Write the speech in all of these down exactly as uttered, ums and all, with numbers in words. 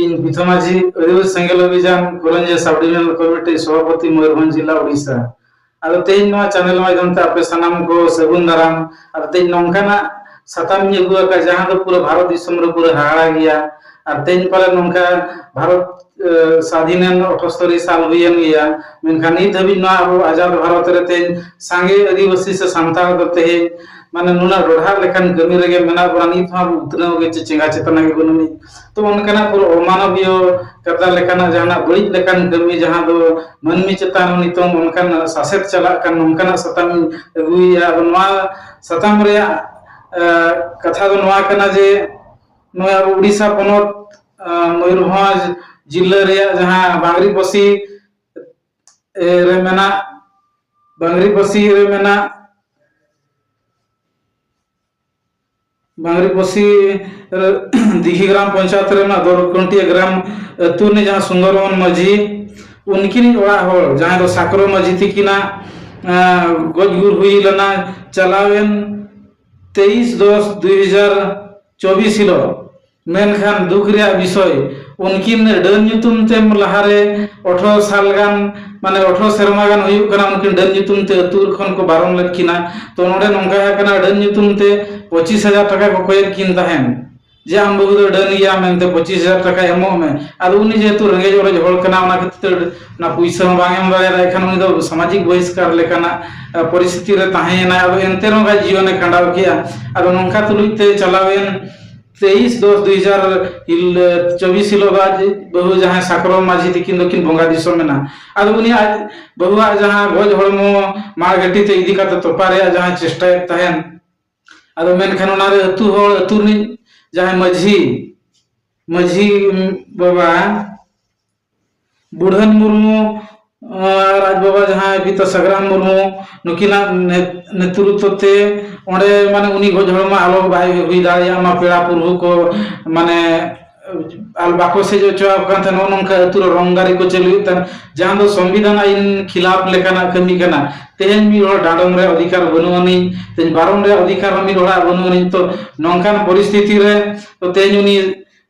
ᱤᱧ ᱯᱤᱛᱷᱚ ᱢᱟᱹᱡᱷᱤ, ᱟᱹᱫᱤᱵᱟᱹᱥᱤ ᱥᱮᱸᱜᱮᱞ ᱚᱵᱷᱤᱡᱟᱱ ᱠᱚᱨᱚᱧᱡᱤᱭᱟᱹ ᱥᱟᱵ ᱰᱤᱵᱤᱡᱚᱱᱟᱞ ᱠᱚᱢᱤᱴᱤ ᱥᱚᱵᱷᱟᱯᱚᱛᱤ, ᱢᱚᱭᱩᱨᱵᱷᱚᱸᱡᱽ ᱡᱮᱞᱟ, ᱳᱰᱤᱥᱟ᱾ ᱟᱫᱚ ᱛᱮᱦᱮᱧ ᱱᱚᱣᱟ ᱪᱮᱱᱮᱞ ᱢᱟᱫᱽᱫᱷᱚᱢ ᱛᱮ ᱟᱯᱮ ᱥᱟᱱᱟᱢ ᱠᱚ ᱥᱟᱹᱜᱩᱱ ᱫᱟᱨᱟᱢ᱾ ᱟᱫᱚ ᱛᱮᱦᱮᱧ ᱱᱚᱝᱠᱟᱱᱟᱜ ᱥᱟᱛᱟᱢ ᱤᱧ ᱟᱹᱜᱩ ᱟᱠᱟᱫ, ᱡᱟᱦᱟᱸ ᱫᱚ ᱯᱩᱨᱟᱹ ᱵᱷᱟᱨᱚᱛ ᱫᱤᱥᱚᱢ ᱨᱮ ᱯᱩᱨᱟᱹ ᱦᱟᱦᱟᱲᱟ ᱜᱮᱭᱟ᱾ ᱟᱨ ᱛᱮᱦᱮᱧ ᱯᱟᱞᱮ ᱱᱚᱝᱠᱟ ᱵᱷᱟᱨᱚᱛ, ᱮ, ᱥᱟᱫᱷᱤᱱᱮᱱ ᱟᱴᱷᱟᱥᱛᱚᱨᱤ ᱥᱟᱞ ᱦᱩᱭᱮᱱ ᱜᱮᱭᱟ, ᱢᱮᱱᱠᱷᱟᱱ ᱱᱤᱛ ᱫᱷᱟᱹᱵᱤᱡ ᱱᱚᱣᱟ ᱟᱵᱚ ᱟᱡᱟᱫ ᱵᱷᱟᱨᱚᱛ ᱨᱮ ᱛᱮᱦᱮᱧ ᱥᱟᱸᱜᱮ ᱟᱹᱫᱤᱵᱟᱹᱥᱤ ᱥᱮ ᱥᱟᱱᱛᱟᱲ ᱫᱚ ᱛᱮᱦᱮᱧ ᱢᱟᱱᱮ ᱱᱩᱱᱟᱹᱜ ᱰᱚᱰᱷᱟᱜ ᱞᱮᱠᱟᱱ ᱠᱟᱹᱢᱤ ᱨᱮᱜᱮ ᱢᱮᱱᱟᱜ ᱵᱚᱱᱟ, ᱱᱤᱛ ᱦᱚᱸ ᱟᱵᱚ ᱩᱛᱱᱟᱹᱣ ᱜᱮ ᱪᱮ ᱪᱮᱸᱜᱷᱟ ᱪᱮᱛᱟᱱᱟ ᱜᱮ ᱵᱟᱹᱱᱩᱜ ᱟᱹᱱᱤᱡ᱾ ᱛᱚ ᱚᱱᱠᱟᱱᱟᱜ ᱯᱩᱨᱟᱹ ᱚᱢᱟᱱᱚᱵᱤᱭᱚ ᱠᱟᱛᱷᱟ ᱞᱮᱠᱟᱱᱟᱜ ᱡᱟᱦᱟᱱᱟᱜ ᱵᱟᱹᱲᱤᱡ ᱞᱮᱠᱟᱱ ᱠᱟᱹᱢᱤ, ᱡᱟᱦᱟᱸ ᱫᱚ ᱢᱟᱹᱱᱢᱤ ᱪᱮᱛᱟᱱ ᱦᱚᱸ ᱱᱤᱛᱚᱝ ᱚᱱᱠᱟᱱ ᱥᱟᱥᱮᱛ ᱪᱟᱞᱟᱜ ᱠᱟᱱ, ᱱᱚᱝᱠᱟᱱᱟᱜ ᱥᱟᱛᱟᱢ ᱤᱧ ᱟᱹᱜᱩᱭᱮᱫᱼᱟ᱾ ᱟᱫᱚ ᱱᱚᱣᱟ ᱥᱟᱛᱟᱢ ᱨᱮᱭᱟᱜ, ᱮ, ᱠᱟᱛᱷᱟ ᱫᱚ ᱱᱚᱣᱟ ᱠᱟᱱᱟ ᱡᱮ ᱱᱚᱜᱼᱚᱭ ᱟᱵᱚ ᱩᱲᱤᱥᱥᱟ ᱯᱚᱱᱚᱛ, ᱮ, ᱢᱚᱭᱩᱨᱵᱷᱚᱸᱡᱽ ᱡᱤᱞᱟᱹ ᱨᱮᱭᱟᱜ ᱡᱟᱦᱟᱸ ᱵᱟᱝᱨᱤᱯᱚᱥᱤ, ᱮ, ᱨᱮ ᱢᱮᱱᱟᱜ, ᱵᱟᱝᱨᱤᱯᱚᱥᱤ ᱨᱮ ᱢᱮᱱᱟᱜ, ᱵᱟᱝᱨᱤᱯᱚᱥᱤ ᱨᱮ ᱫᱤᱜᱷᱤ ᱜᱨᱟᱢ ᱯᱚᱧᱪᱟᱭᱮᱛ ᱨᱮ ᱢᱮᱱᱟᱜ ᱫᱚᱨᱠᱚᱱᱴᱤᱭᱟ ᱜᱨᱟᱢ ᱟᱹᱛᱩ ᱨᱤᱱᱤᱡ ᱡᱟᱦᱟᱸ ᱥᱩᱱᱫᱚᱨᱢᱳᱦᱚᱱ ᱢᱟᱹᱡᱷᱤ, ᱩᱱᱠᱤᱱᱤᱡ ᱚᱲᱟᱜ ᱦᱚᱲ ᱡᱟᱦᱟᱸᱭ ᱫᱚ ᱥᱟᱠᱨᱚ ᱢᱟᱹᱡᱷᱤ ᱛᱤᱠᱤᱱᱟᱜ, ᱮ, ᱜᱚᱡ ᱜᱩᱨ ᱦᱩᱭ ᱞᱮᱱᱟ ᱪᱟᱞᱟᱣᱮᱱ ᱛᱮᱭᱤᱥ ᱫᱚᱥ ᱫᱩᱭ ᱦᱟᱡᱟᱨ ᱪᱚᱵᱵᱤᱥ ᱦᱤᱞᱳᱜ᱾ ᱢᱮᱱᱠᱷᱟᱱ ᱫᱩᱠ ᱨᱮᱭᱟᱜ ᱵᱤᱥᱚᱭ, ᱩᱱᱠᱤᱱ ᱰᱟᱹᱱ ᱧᱩᱛᱩᱢ ᱛᱮ ᱞᱟᱦᱟᱨᱮ ᱟᱴᱷᱨᱚ ᱥᱟᱞ ᱜᱟᱱ, ᱢᱟᱱᱮ ᱟᱴᱷᱨᱚ ᱥᱮᱨᱢᱟ ᱜᱟᱱ ᱦᱩᱭᱩᱜ ᱠᱟᱱᱟ, ᱩᱱᱠᱤᱱ ᱰᱟᱹᱱ ᱧᱩᱛᱩᱢ ᱛᱮ ᱟᱹᱛᱩ ᱠᱷᱚᱱ ᱠᱚ ᱵᱟᱨᱚᱱ ᱞᱮᱫ ᱠᱤᱱᱟ᱾ ᱛᱚ ᱱᱚᱰᱮ ᱱᱚᱝᱠᱟ ᱟᱠᱟᱱᱟ, ᱰᱟᱹᱱ ᱧᱩᱛᱩᱢ ᱛᱮ ᱯᱚᱸᱪᱤᱥ ᱦᱟᱡᱟᱨ ᱴᱟᱠᱟ ᱠᱚ ᱠᱚᱭᱮᱫ ᱠᱤᱱ ᱛᱟᱦᱮᱸᱱ, ᱡᱮ ᱟᱢ ᱵᱟᱹᱦᱩ ᱫᱚ ᱰᱟᱹᱱ ᱜᱮᱭᱟ ᱢᱮᱱᱛᱮ ᱯᱚᱸᱪᱤᱥ ᱦᱟᱡᱟᱨ ᱴᱟᱠᱟ ᱮᱢᱚᱜ ᱢᱮ᱾ ᱟᱫᱚ ᱩᱱᱤ ᱡᱮᱦᱮᱛᱩ ᱨᱮᱸᱜᱮᱡ ᱚᱨᱮᱡ ᱦᱚᱲ ᱠᱟᱱᱟ, ᱚᱱᱟ ᱠᱷᱟᱹᱛᱤᱨ ᱚᱱᱟ ᱯᱩᱭᱥᱟᱹ ᱦᱚᱸ ᱵᱟᱝ ᱮᱢ ᱫᱟᱲᱮᱭᱟᱫᱟᱭ, ᱮᱱᱠᱷᱟᱱ ᱩᱱᱤ ᱫᱚ ᱥᱟᱢᱟᱡᱤᱠ ᱵᱚᱦᱤᱥᱠᱟᱨ ᱞᱮᱠᱟᱱᱟᱜ, ᱟ, ᱯᱚᱨᱤᱥᱛᱷᱤᱛᱤ ᱨᱮ ᱛᱟᱦᱮᱸᱭᱮᱱᱟᱭ᱾ ᱟᱫᱚ ᱮᱱᱛᱮ ᱨᱮᱦᱚᱸ ᱟᱡ ᱡᱤᱭᱚᱱᱮ ᱠᱷᱟᱸᱰᱟᱣ ᱠᱮᱜᱼᱟ᱾ ᱟᱫᱚ ᱱᱚᱝᱠᱟ ᱛᱩᱞᱩᱡ ᱛᱮ ᱪᱟᱞᱟᱣᱮᱱ ᱛᱮᱭᱤᱥ ᱫᱚᱥ ᱫᱩᱭ ᱦᱟᱡᱟᱨ ᱪᱚᱵᱵᱤᱥ ᱦᱤᱞᱳᱜ ᱫᱚ ᱟᱡ ᱵᱟᱹᱦᱩ ᱡᱟᱦᱟᱸᱭ ᱥᱟᱠᱨᱚᱢ ᱢᱟᱹᱡᱷᱤ ᱛᱤᱠᱤᱱ ᱫᱚᱠᱤᱱ ᱵᱚᱸᱜᱟ ᱫᱤᱥᱚᱢ ᱮᱱᱟ᱾ ᱟᱫᱚ ᱩᱱᱤ ᱟᱡ ᱵᱟᱹᱦᱩᱣᱟᱜ ᱡᱟᱦᱟᱸ ᱜᱚᱡ ᱦᱚᱲᱢᱚ ᱢᱟᱲ ᱜᱷᱟᱹᱴᱤ ᱛᱮ ᱤᱫᱤ ᱠᱟᱛᱮ ᱛᱚᱯᱟ ᱨᱮᱭᱟᱜ ᱡᱟᱦᱟᱸ ᱪᱮᱥᱴᱟᱭᱮᱫ ᱛᱟᱦᱮᱸᱱ, ᱟᱫᱚ ᱢᱮᱱᱠᱷᱟᱱ ᱚᱱᱟᱨᱮ ᱟᱹᱛᱩ ᱦᱚᱲ, ᱟᱹᱛᱩ ᱨᱤᱱᱤᱡ ᱡᱟᱦᱟᱸᱭ ᱢᱟᱹᱡᱷᱤ, ᱢᱟᱹᱡᱷᱤ ᱵᱟᱵᱟ ᱵᱩᱲᱦᱟᱹᱱ ᱢᱩᱨᱢᱩ ᱟᱨ ᱟᱡ ᱵᱟᱵᱟ ᱡᱟᱦᱟᱸᱭ ᱯᱤᱛᱟ ᱥᱟᱜᱽᱨᱟᱢ ᱢᱩᱨᱢᱩ, ᱱᱩᱠᱤᱱᱟᱜ ᱱᱮ-, ᱱᱮᱛᱨᱩᱛᱛᱚ ᱛᱮ ᱚᱸᱰᱮ ᱢᱟᱱᱮ ᱩᱱᱤ ᱜᱚᱡ ᱦᱚᱲᱢᱟ ᱟᱞᱚ ᱵᱟᱭ ᱦᱩᱭ ᱫᱟᱲᱮᱭᱟᱜ ᱢᱟ, ᱯᱮᱲᱟ ᱯᱩᱨᱵᱷᱩ ᱠᱚ ᱢᱟᱱᱮ ᱟᱨ ᱵᱟᱠᱚ ᱥᱮᱡ ᱦᱚᱪᱚ ᱟᱠᱚ ᱠᱟᱱ ᱛᱟᱦᱮᱸ᱾ ᱱᱚᱜᱼᱚ ᱱᱚᱝᱠᱟ ᱟᱹᱛᱩ ᱨᱮ ᱨᱚᱝ ᱫᱟᱨᱤ ᱠᱚ ᱪᱟᱹᱞᱩᱭᱮᱫ ᱛᱟᱦᱮᱸ, ᱡᱟᱦᱟᱸ ᱫᱚ ᱥᱚᱝᱵᱤᱫᱷᱟᱱ ᱟᱹᱭᱤᱱ ᱠᱷᱤᱞᱟᱯ ᱞᱮᱠᱟᱱᱟᱜ ᱠᱟᱹᱢᱤ ᱠᱟᱱᱟ᱾ ᱛᱮᱦᱮᱧ ᱢᱤᱫ ᱦᱚᱲ ᱰᱟᱸᱰᱚᱢ ᱨᱮ ᱚᱫᱷᱤᱠᱟᱨ ᱵᱟᱹᱱᱩᱜ ᱟᱹᱱᱤᱡ, ᱛᱮᱦᱮᱧ ᱵᱟᱨᱚᱱ ᱨᱮ ᱚᱫᱷᱤᱠᱟᱨ ᱦᱚᱸ ᱢᱤᱫ ᱦᱚᱲᱟᱜ ᱵᱟᱹᱱᱩᱜ ᱟᱹᱱᱤᱡ᱾ ᱛᱚ ᱱᱚᱝᱠᱟᱱ ᱯᱚᱨᱤᱥᱛᱷᱤᱛᱤ ᱨᱮ ᱛᱚ ᱛᱮᱦᱮᱧ ᱩᱱᱤ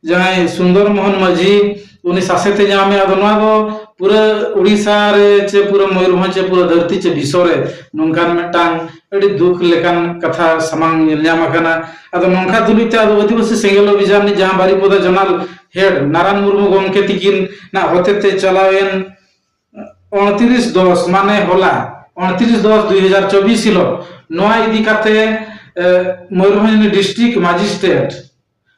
ᱡᱟᱦᱟᱸᱭ ᱥᱩᱱᱫᱚᱨ ᱢᱳᱦᱚᱱ ᱢᱟᱹᱡᱷᱤ, ᱩᱱᱤ ᱥᱟᱥᱮᱛ ᱮ ᱧᱟᱢᱮ᱾ ᱟᱫᱚ ᱱᱚᱣᱟ ᱫᱚ ᱯᱩᱨᱟᱹ ᱩᱲᱤᱥᱥᱟ ᱨᱮ ᱪᱮ ᱯᱩᱨᱟᱹ ᱢᱚᱭᱩᱨᱵᱷᱚᱸᱡᱽ ᱪᱮ ᱯᱩᱨᱟᱹ ᱫᱷᱟᱹᱨᱛᱤ ᱪᱮ ᱵᱤᱥᱥᱚ ᱨᱮ ᱱᱚᱝᱠᱟᱱ ᱢᱤᱫᱴᱟᱝ ᱟᱹᱰᱤ ᱫᱩᱠ ᱞᱮᱠᱟᱱ ᱠᱟᱛᱷᱟ ᱥᱟᱢᱟᱝ ᱧᱮᱞ ᱧᱟᱢ ᱟᱠᱟᱱᱟ᱾ ᱟᱫᱚ ᱱᱚᱝᱠᱟ ᱛᱩᱞᱩᱡ ᱛᱮ ᱟᱫᱚ ᱟᱹᱫᱤᱵᱟᱹᱥᱤ ᱥᱮᱸᱜᱮᱞ ᱚᱵᱷᱤᱡᱟᱱ ᱨᱤᱱᱤᱡ ᱡᱟᱦᱟᱸ ᱵᱟᱨᱤᱯᱚᱫᱟ ᱡᱚᱱᱟᱞ ᱦᱮᱰ ᱱᱟᱨᱟᱱ ᱢᱩᱨᱢᱩ ᱜᱚᱢᱠᱮ ᱛᱤᱠᱤᱱ ᱱᱟᱜ ᱦᱚᱛᱮᱛᱮ ᱪᱟᱞᱟᱣᱮᱱ ᱩᱱᱛᱨᱤᱥ ᱫᱚᱥ, ᱢᱟᱱᱮ ᱦᱚᱞᱟ, ᱩᱱᱛᱨᱤᱥ ᱫᱚᱥ ᱫᱩᱭ ᱦᱟᱡᱟᱨ ᱪᱚᱵᱵᱤᱥ ᱦᱤᱞᱳᱜ ᱱᱚᱣᱟ ᱤᱫᱤ ᱠᱟᱛᱮ, ᱮ, ᱢᱚᱭᱩᱨᱵᱷᱚᱸᱡᱽ ᱰᱤᱥᱴᱨᱤᱠᱴ ᱢᱟᱡᱤᱥᱴᱨᱮᱴ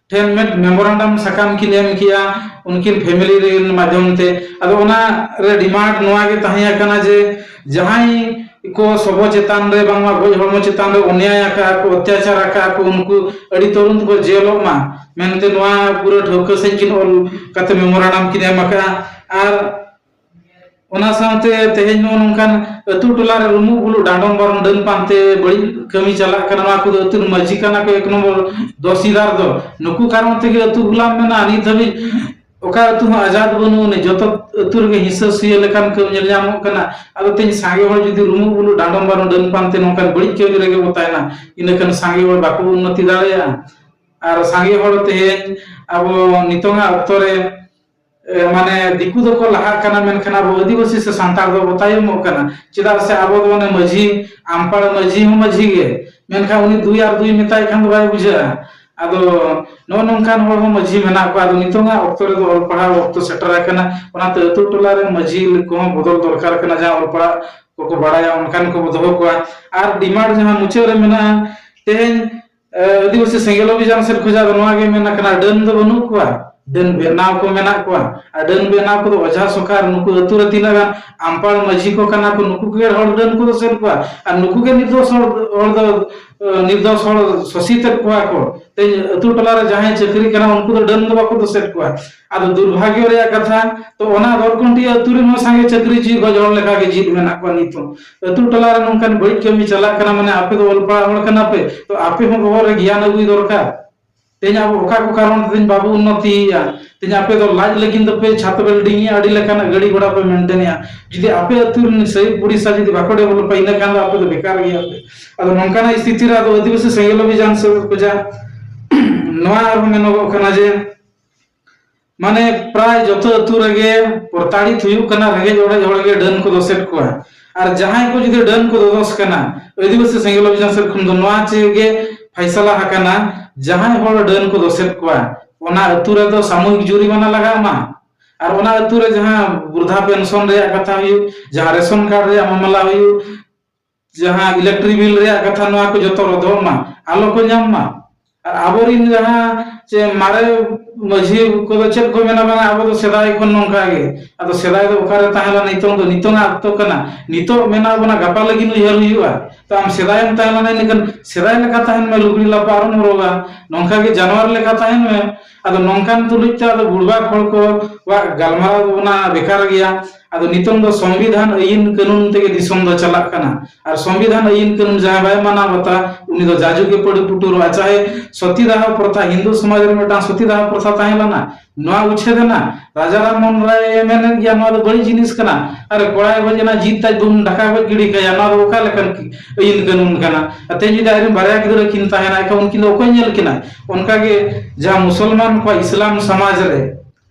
ᱴᱷᱮᱱ ᱢᱤᱫ ᱢᱮᱢᱳᱨᱟᱱᱰᱟᱢ ᱥᱟᱠᱟᱢ ᱠᱤᱱ ᱮᱢ ᱠᱮᱜᱼᱟ, ᱩᱱᱠᱤᱱ ᱯᱷᱮᱢᱤᱞᱤ ᱨᱮᱱ ᱢᱟᱫᱽᱫᱷᱚᱢ ᱛᱮ᱾ ᱟᱫᱚ ᱚᱱᱟ ᱨᱮ ᱰᱤᱢᱟᱱᱰ ᱱᱚᱣᱟ ᱜᱮ ᱛᱟᱦᱮᱸ ᱠᱟᱱᱟ ᱡᱮ ᱡᱟᱦᱟᱸᱭ ᱠᱚ ᱥᱚᱵᱚ ᱪᱮᱛᱟᱱ ᱨᱮ ᱵᱟᱝᱢᱟ ᱜᱚᱡ ᱦᱚᱲᱢᱚ ᱪᱮᱛᱟᱱ ᱨᱮ ᱚᱱᱭᱟᱭ ᱟᱠᱟᱫᱼᱟ ᱠᱚ, ᱚᱛᱛᱟᱪᱟᱨ ᱟᱠᱟᱫᱼᱟ ᱠᱚ, ᱩᱱᱠᱩ ᱟᱹᱰᱤ ᱛᱩᱨᱟᱹᱱᱛ ᱠᱚ ᱡᱮᱞᱚᱜ ᱢᱟ ᱢᱮᱱᱛᱮ ᱱᱚᱣᱟ ᱯᱩᱨᱟᱹ ᱴᱷᱟᱹᱣᱠᱟᱹ ᱥᱟᱺᱦᱤᱡ ᱠᱤᱱ ᱚᱞ ᱠᱟᱛᱮ ᱢᱮᱢᱳᱨᱟᱱᱰᱟᱢ ᱠᱤᱱ ᱮᱢ ᱟᱠᱟᱫᱼᱟ᱾ ᱟᱨ ᱚᱱᱟ ᱥᱟᱶᱛᱮ ᱛᱮᱦᱮᱧ ᱱᱚᱜᱼᱚ ᱱᱚᱝᱠᱟᱱ ᱟᱹᱛᱩ ᱴᱚᱞᱟ ᱨᱮ ᱨᱩᱢᱩᱜ ᱵᱩᱞᱩᱜ ᱰᱟᱸᱰᱚᱢ ᱵᱟᱨᱚᱱ ᱰᱟᱹᱱ ᱯᱟᱱᱛᱮ ᱵᱟᱹᱲᱤᱡ ᱠᱟᱹᱢᱤ ᱪᱟᱞᱟᱜ ᱠᱟᱱᱟ᱾ ᱱᱚᱣᱟ ᱠᱚᱫᱚ ᱟᱹᱛᱩ ᱨᱮᱱ ᱢᱟᱹᱡᱷᱤ ᱠᱟᱱᱟ ᱠᱚ ᱮᱠ ᱱᱚᱢᱵᱚᱨ ᱫᱚᱥᱤᱫᱟᱨ ᱫᱚ᱾ ᱱᱩᱠᱩ ᱠᱟᱨᱚᱱ ᱛᱮᱜᱮ ᱟᱹᱛᱩ ᱜᱩᱞᱟᱢ ᱢᱮᱱᱟᱜᱼᱟ᱾ ᱱᱤᱛ ᱫᱷᱟᱹᱵᱤᱡ ᱚᱠᱟ ᱟᱹᱛᱩ ᱦᱚᱸ ᱟᱡᱟᱫ ᱵᱟᱹᱱᱩᱜ ᱟᱹᱱᱤᱡ, ᱡᱚᱛᱚ ᱟᱹᱛᱩ ᱨᱮᱜᱮ ᱦᱤᱸᱥᱟᱹ ᱥᱩᱭᱟᱹ ᱞᱮᱠᱟᱱ ᱠᱟᱹᱢᱤ ᱧᱮᱞ ᱧᱟᱢᱚᱜ ᱠᱟᱱᱟ᱾ ᱟᱫᱚ ᱛᱮᱦᱮᱧ ᱥᱟᱸᱜᱮ ᱦᱚᱲ ᱡᱩᱫᱤ ᱨᱩᱢᱩᱜ ᱵᱩᱞᱩᱜ ᱰᱟᱸᱰᱚᱢ ᱵᱟᱨᱚᱱ ᱰᱟᱹᱱ ᱯᱟᱱᱛᱮ ᱱᱚᱝᱠᱟᱱ ᱵᱟᱹᱲᱤᱡ ᱠᱟᱹᱢᱤ ᱨᱮᱜᱮ ᱵᱚ ᱛᱟᱦᱮᱱᱟ, ᱤᱱᱟᱹᱠᱷᱟᱱ ᱥᱟᱸᱜᱮ ᱦᱚᱲ ᱵᱟᱠᱚ ᱩᱱᱱᱚᱛᱤ ᱫᱟᱲᱮᱭᱟᱜᱼᱟ᱾ ᱟᱨ ᱥᱟᱸᱜᱮ ᱦᱚᱲ ᱛᱮᱦᱮᱧ ᱟᱵᱚ ᱱᱤᱛᱚᱝᱟᱜ ᱚᱠᱛᱚ ᱨᱮ, ᱮ, ᱢᱟᱱᱮ ᱫᱤᱠᱩ ᱫᱚᱠᱚ ᱞᱟᱦᱟᱜ ᱠᱟᱱᱟ, ᱢᱮᱱᱠᱷᱟᱱ ᱟᱵᱚ ᱟᱹᱫᱤᱵᱟᱹᱥᱤ ᱥᱮ ᱥᱟᱱᱛᱟᱲ ᱫᱚᱵᱚ ᱛᱟᱭᱚᱢᱚᱜ ᱠᱟᱱᱟ᱾ ᱪᱮᱫᱟᱜ ᱥᱮ ᱟᱵᱚ ᱫᱚ ᱚᱱᱮ ᱢᱟᱹᱡᱷᱤ, ᱟᱢᱯᱟᱲ ᱢᱟᱹᱡᱷᱤ ᱦᱚᱸ ᱢᱟᱹᱡᱷᱤ ᱜᱮ, ᱢᱮᱱᱠᱷᱟᱱ ᱩᱱᱤ ᱫᱩᱭ ᱟᱨ ᱫᱩᱭ ᱢᱮᱛᱟᱭ ᱠᱷᱟᱱ ᱫᱚ ᱵᱟᱭ ᱵᱩᱡᱷᱟᱹᱜᱼᱟ᱾ ᱟᱫᱚ ᱱᱚᱜᱼᱚ ᱱᱚᱝᱠᱟᱱ ᱦᱚᱲ ᱦᱚᱸ ᱢᱟᱹᱡᱷᱤ ᱢᱮᱱᱟᱜ ᱠᱚᱣᱟ᱾ ᱟᱫᱚ ᱱᱤᱛᱚᱝᱟᱜ ᱚᱠᱛᱚ ᱨᱮᱫᱚ ᱚᱞ ᱯᱟᱲᱦᱟᱣ ᱚᱠᱛᱚ ᱥᱮᱴᱮᱨ ᱟᱠᱟᱱᱟ, ᱚᱱᱟᱛᱮ ᱟᱹᱛᱩ ᱴᱚᱞᱟ ᱨᱮ ᱢᱟᱹᱡᱷᱤ ᱠᱚᱦᱚᱸ ᱵᱚᱫᱚᱞ ᱫᱚᱨᱠᱟᱨ ᱠᱟᱱᱟ, ᱡᱟᱦᱟᱸ ᱚᱞ ᱯᱟᱲᱦᱟᱣ ᱠᱚᱠᱚ ᱵᱟᱲᱟᱭᱟ ᱚᱱᱠᱟᱱ ᱠᱚᱵᱚ ᱫᱚᱦᱚ ᱠᱚᱣᱟ᱾ ᱟᱨ ᱰᱤᱢᱟᱱᱰ ᱡᱟᱦᱟᱸ ᱢᱩᱪᱟᱹᱫ ᱨᱮ ᱢᱮᱱᱟᱜᱼᱟ, ᱛᱮᱦᱮᱧ ᱮ, ᱟᱹᱫᱤᱵᱟᱹᱥᱤ ᱥᱮᱸᱜᱮᱞ ᱚᱵᱷᱤᱡᱟᱱ ᱥᱮᱫ ᱠᱷᱚᱱᱟᱜ ᱫᱚ ᱱᱚᱣᱟ ᱜᱮ ᱢᱮᱱ ᱟᱠᱟᱱᱟ, ᱰᱟᱹᱱ ᱫᱚ ᱵᱟᱹᱱᱩᱜ ᱠᱚᱣᱟ, ᱰᱟᱹᱱ ᱵᱮᱱᱟᱣ ᱠᱚ ᱢᱮᱱᱟᱜ ᱠᱚᱣᱟ᱾ ᱟᱨ ᱰᱟᱹᱱ ᱵᱮᱱᱟᱣ ᱠᱚᱫᱚ ᱚᱡᱷᱟ ᱥᱚᱠᱷᱟ ᱟᱨ ᱱᱩᱠᱩ ᱟᱹᱛᱩ ᱨᱮ ᱛᱤᱱᱟᱹᱜ ᱜᱟᱱ ᱟᱢᱯᱟᱲ ᱢᱟᱹᱡᱷᱤ ᱠᱚ ᱠᱟᱱᱟ ᱠᱚ, ᱱᱩᱠᱩ ᱜᱮ ᱦᱚᱲ ᱰᱟᱹᱱ ᱠᱚᱫᱚ ᱥᱮᱫ ᱠᱚᱣᱟ᱾ ᱟᱨ ᱱᱩᱠᱩ ᱜᱮ ᱱᱤᱨᱫᱳᱥ ᱦᱚᱲ, ᱦᱚᱲ ᱫᱚ, ᱮ, ᱱᱤᱨᱫᱳᱥ ᱦᱚᱲ ᱥᱚᱥᱤᱛᱮᱫ ᱠᱚᱣᱟ ᱠᱚ᱾ ᱛᱮᱦᱮᱧ ᱟᱹᱛᱩ ᱴᱚᱞᱟ ᱨᱮ ᱡᱟᱦᱟᱸᱭ ᱪᱟᱹᱠᱨᱤ ᱠᱟᱱᱟ, ᱩᱱᱠᱩ ᱫᱚ ᱰᱟᱹᱱ ᱫᱚ ᱵᱟᱠᱚ ᱫᱳᱥᱮᱫ ᱠᱚᱣᱟ᱾ ᱟᱫᱚ ᱫᱩᱨᱵᱷᱟᱜᱽᱭᱚ ᱨᱮᱭᱟᱜ ᱠᱟᱛᱷᱟ, ᱛᱚ ᱚᱱᱟ ᱫᱚᱨᱠᱚᱱᱴᱤᱭᱟᱹ ᱟᱹᱛᱩ ᱨᱮᱱ ᱦᱚᱸ ᱥᱟᱸᱜᱮ ᱪᱟᱹᱠᱨᱤ ᱡᱤᱣᱤ ᱜᱚᱡ ᱦᱚᱲ ᱞᱮᱠᱟ ᱜᱮ ᱡᱤᱣᱤ ᱢᱮᱱᱟᱜ ᱠᱚᱣᱟ ᱱᱤᱛ ᱦᱚᱸ᱾ ᱟᱹᱛᱩ ᱴᱚᱞᱟ ᱨᱮ ᱱᱚᱝᱠᱟᱱ ᱵᱟᱹᱲᱤᱡ ᱠᱟᱹᱢᱤ ᱪᱟᱞᱟᱜ ᱠᱟᱱᱟ, ᱢᱟᱱᱮ ᱟᱯᱮ ᱫᱚ ᱚᱞ ᱯᱟᱲᱦᱟᱣ ᱦᱚᱲ ᱠᱟᱱᱟ ᱯᱮ, ᱛᱚ ᱟᱯᱮ ᱦᱚᱸ ᱵᱚᱦᱚᱜ ᱨᱮ ᱜᱮᱭᱟᱱ ᱟᱹᱜᱩᱭ ᱫᱚᱨᱠᱟᱨ᱾ ᱛᱮᱦᱮᱧ ᱟᱵᱚ ᱚᱠᱟ ᱠᱚ ᱠᱟᱨᱚᱱ ᱛᱮ ᱛᱮᱦᱮᱧ ᱵᱟᱵᱚ ᱩᱱᱱᱚᱛᱤᱭᱮᱫᱼᱟ? ᱛᱮᱦᱮᱧ ᱟᱯᱮ ᱫᱚ ᱞᱟᱡ ᱞᱟᱹᱜᱤᱫ ᱫᱚᱯᱮ ᱪᱷᱟᱛ ᱵᱤᱞᱰᱤᱝ ᱮᱫᱼᱟ, ᱟᱹᱰᱤ ᱞᱮᱠᱟᱱᱟᱜ ᱜᱟᱹᱰᱤ ᱜᱷᱚᱲᱟ ᱯᱮ ᱢᱮᱱᱴᱮᱱ ᱮᱫᱼᱟ᱾ ᱡᱩᱫᱤ ᱟᱯᱮ ᱟᱹᱛᱩ ᱨᱮᱱ ᱥᱟᱹᱭᱤ ᱯᱩᱲᱤᱥᱟ ᱡᱩᱫᱤ ᱵᱟᱠᱚ ᱰᱮᱵᱷᱞᱚᱯᱟ, ᱤᱱᱟᱹ ᱠᱷᱟᱱ ᱫᱚ ᱟᱯᱮ ᱫᱚ ᱵᱮᱠᱟᱨ ᱜᱮᱭᱟ ᱯᱮ᱾ ᱟᱫᱚ ᱱᱚᱝᱠᱟᱱᱟᱜ ᱥᱛᱷᱤᱛᱤ ᱨᱮ ᱟᱫᱚ ᱟᱹᱫᱤᱵᱟᱹᱥᱤ ᱥᱮᱸᱜᱮᱞ ᱚᱵᱷᱤᱡᱟᱱ ᱥᱮᱫ ᱠᱷᱚᱱᱟᱜ ᱱᱚᱣᱟ ᱟᱨᱦᱚᱸ ᱢᱮᱱᱚᱜᱚᱜ ᱠᱟᱱᱟ ᱡᱮ ᱢᱟᱱᱮ ᱯᱨᱟᱭ ᱡᱚᱛᱚ ᱟᱹᱛᱩ ᱨᱮᱜᱮ ᱯᱨᱚᱛᱟᱲᱤᱛ ᱦᱩᱭᱩᱜ ᱠᱟᱱᱟ, ᱨᱮᱸᱜᱮᱡ ᱚᱨᱮᱡ ᱦᱚᱲ ᱜᱮ ᱰᱟᱹᱱ ᱠᱚ ᱫᱚᱥᱮᱫ ᱠᱚᱣᱟ᱾ ᱟᱨ ᱡᱟᱦᱟᱸᱭ ᱠᱚ ᱡᱩᱫᱤ ᱰᱟᱹᱱ ᱠᱚ ᱫᱚᱥ ᱠᱟᱱᱟ, ᱟᱹᱫᱤᱵᱟᱹᱥᱤ ᱥᱮᱸᱜᱮᱞ ᱚᱵᱷᱤᱡᱟᱱ ᱥᱮᱫ ᱠᱷᱚᱱ ᱫᱚ ᱱᱚᱣᱟ ᱪᱮᱫ ᱜᱮ ᱯᱷᱟᱭᱥᱟᱞᱟ ᱟᱠᱟᱱᱟ, ᱡᱟᱦᱟᱸᱭ ᱦᱚᱲ ᱰᱟᱹᱱ ᱠᱚ ᱫᱚᱥᱮᱫ ᱠᱚᱣᱟ, ᱚᱱᱟ ᱟᱹᱛᱩ ᱨᱮᱫᱚ ᱥᱟᱢᱩᱦᱤᱠ ᱡᱩᱨᱤᱢᱟᱱᱟ ᱞᱟᱜᱟᱜ ᱢᱟ᱾ ᱟᱨ ᱚᱱᱟ ᱟᱹᱛᱩ ᱨᱮ ᱡᱟᱦᱟᱸ ᱵᱨᱩᱫᱷᱟ ᱯᱮᱱᱥᱚᱱ ᱨᱮᱭᱟᱜ ᱠᱟᱛᱷᱟ ᱦᱩᱭᱩᱜ, ᱡᱟᱦᱟᱸ ᱨᱮᱥᱚᱱ ᱠᱟᱨᱰ ᱨᱮᱭᱟᱜ ᱢᱟᱢᱞᱟ ᱦᱩᱭᱩᱜ, ᱡᱟᱦᱟᱸ ᱤᱞᱮᱠᱴᱨᱤᱠ ᱵᱤᱞ ᱨᱮᱭᱟᱜ ᱠᱟᱛᱷᱟ, ᱱᱚᱣᱟ ᱠᱚ ᱡᱚᱛᱚ ᱨᱚᱫᱚᱜ ᱢᱟ, ᱟᱞᱚ ᱠᱚ ᱧᱟᱢ ᱢᱟ᱾ ᱟᱨ ᱟᱵᱚᱨᱤᱱ ᱡᱟᱦᱟᱸ ᱪᱮ ᱢᱟᱨᱮ ᱢᱟᱹᱡᱷᱤ ᱠᱚᱫᱚ ᱪᱮᱫ ᱠᱚ ᱢᱮᱱᱟ, ᱵᱟᱝᱟ, ᱟᱵᱚ ᱫᱚ ᱥᱮᱫᱟᱭ ᱠᱷᱚᱱ ᱱᱚᱝᱠᱟ ᱜᱮ᱾ ᱟᱫᱚ ᱥᱮᱫᱟᱭ ᱫᱚ ᱚᱠᱟᱨᱮ ᱛᱟᱦᱮᱸ ᱞᱮᱱᱟ? ᱱᱤᱛᱚᱝ ᱫᱚ, ᱱᱤᱛᱚᱝᱟᱜ ᱚᱠᱛᱚ ᱠᱟᱱᱟ, ᱱᱤᱛᱚᱜ ᱢᱮᱱᱟᱜ ᱵᱚᱱᱟ, ᱜᱟᱯᱟ ᱞᱟᱹᱜᱤᱫ ᱩᱭᱦᱟᱹᱨ ᱦᱩᱭᱩᱜᱼᱟ᱾ ᱛᱚ ᱟᱢ ᱥᱮᱫᱟᱭᱮᱢ ᱛᱟᱦᱮᱸ ᱞᱮᱱᱟ, ᱤᱱᱟᱹᱠᱷᱟᱱ ᱥᱮᱫᱟᱭ ᱞᱮᱠᱟ ᱛᱟᱦᱮᱱ ᱢᱮ, ᱞᱩᱜᱽᱲᱤ ᱞᱟᱯᱚ ᱟᱞᱚᱢ ᱦᱚᱨᱚᱜᱟ, ᱱᱚᱝᱠᱟ ᱜᱮ ᱡᱟᱱᱣᱟᱨ ᱞᱮᱠᱟ ᱛᱟᱦᱮᱱ ᱢᱮ᱾ ᱟᱫᱚ ᱱᱚᱝᱠᱟᱱ ᱛᱩᱞᱩᱡ ᱛᱮ ᱟᱫᱚ ᱵᱩᱲᱵᱟᱠ ᱦᱚᱲ ᱠᱚᱣᱟᱜ ᱜᱟᱞᱢᱟᱨᱟᱣ ᱫᱚ ᱚᱱᱟ ᱵᱮᱠᱟᱨ ᱜᱮᱭᱟ᱾ ᱟᱫᱚ ᱱᱤᱛᱚᱝ ᱫᱚ ᱥᱚᱝᱵᱤᱫᱷᱟᱱ ᱟᱹᱭᱤᱱ ᱠᱟᱹᱱᱩᱱ ᱛᱮᱜᱮ ᱫᱤᱥᱚᱢ ᱫᱚ ᱪᱟᱞᱟᱜ ᱠᱟᱱᱟ᱾ ᱟᱨ ᱥᱚᱝᱵᱤᱫᱷᱟᱱ ᱟᱹᱭᱤᱱ ᱠᱟᱹᱱᱩᱱ ᱡᱟᱦᱟᱸᱭ ᱵᱟᱭ ᱢᱟᱱᱟᱣ ᱵᱟᱛᱟ, ᱩᱱᱤ ᱫᱚ ᱡᱟᱡᱩᱜᱽ ᱜᱮ ᱯᱟᱹᱰᱩ ᱯᱩᱴᱩᱨᱚᱜᱼᱟ᱾ ᱪᱟᱦᱮ ᱥᱚᱛᱤ ᱫᱟᱦᱚ ᱯᱨᱚᱛᱷᱟ, ᱦᱤᱱᱫᱩ ᱥᱚᱢᱟᱡᱽ ᱨᱮ ᱢᱤᱫᱴᱟᱝ ᱥᱚᱛᱤ ᱫᱟᱦᱚ ᱯᱨᱚᱛᱷᱟ ᱛᱟᱦᱮᱸ ᱞᱮᱱᱟ, ᱱᱚᱣᱟ ᱩᱪᱷᱮᱫ ᱮᱱᱟ᱾ ᱨᱟᱡᱟ ᱨᱟᱢ ᱢᱳᱦᱚᱱ ᱨᱟᱭ ᱮ ᱢᱮᱱᱮᱫ ᱜᱮᱭᱟ, ᱱᱚᱣᱟ ᱫᱚ ᱵᱟᱹᱲᱤᱡ ᱡᱤᱱᱤᱥ ᱠᱟᱱᱟ᱾ ᱟᱨ ᱠᱚᱲᱟᱭ ᱜᱚᱡ ᱮᱱᱟ, ᱡᱤᱛ ᱛᱟᱡ ᱵᱚᱱ ᱰᱷᱟᱠᱟ ᱜᱚᱡ ᱜᱤᱰᱤ ᱠᱟᱭᱟ, ᱱᱚᱣᱟ ᱫᱚ ᱚᱠᱟ ᱞᱮᱠᱟᱱ ᱟᱹᱭᱤᱱ ᱠᱟᱹᱱᱩᱱ ᱠᱟᱱᱟ? ᱟᱨ ᱛᱮᱦᱮᱧ ᱡᱩᱫᱤ ᱟᱡᱨᱮᱱ ᱵᱟᱨᱭᱟ ᱜᱤᱫᱽᱨᱟᱹ ᱠᱤᱱ ᱛᱟᱦᱮᱱᱟ, ᱮᱱᱠᱷᱟᱱ ᱩᱱᱠᱤᱱ ᱫᱚ ᱚᱠᱚᱭ ᱧᱮᱞ ᱠᱤᱱᱟ? ᱚᱱᱠᱟᱜᱮ ᱡᱟᱦᱟᱸ ᱢᱩᱥᱚᱞᱢᱟᱱ ᱠᱚᱣᱟᱜ ᱤᱥᱞᱟᱢ ᱥᱚᱢᱟᱡᱽ ᱨᱮ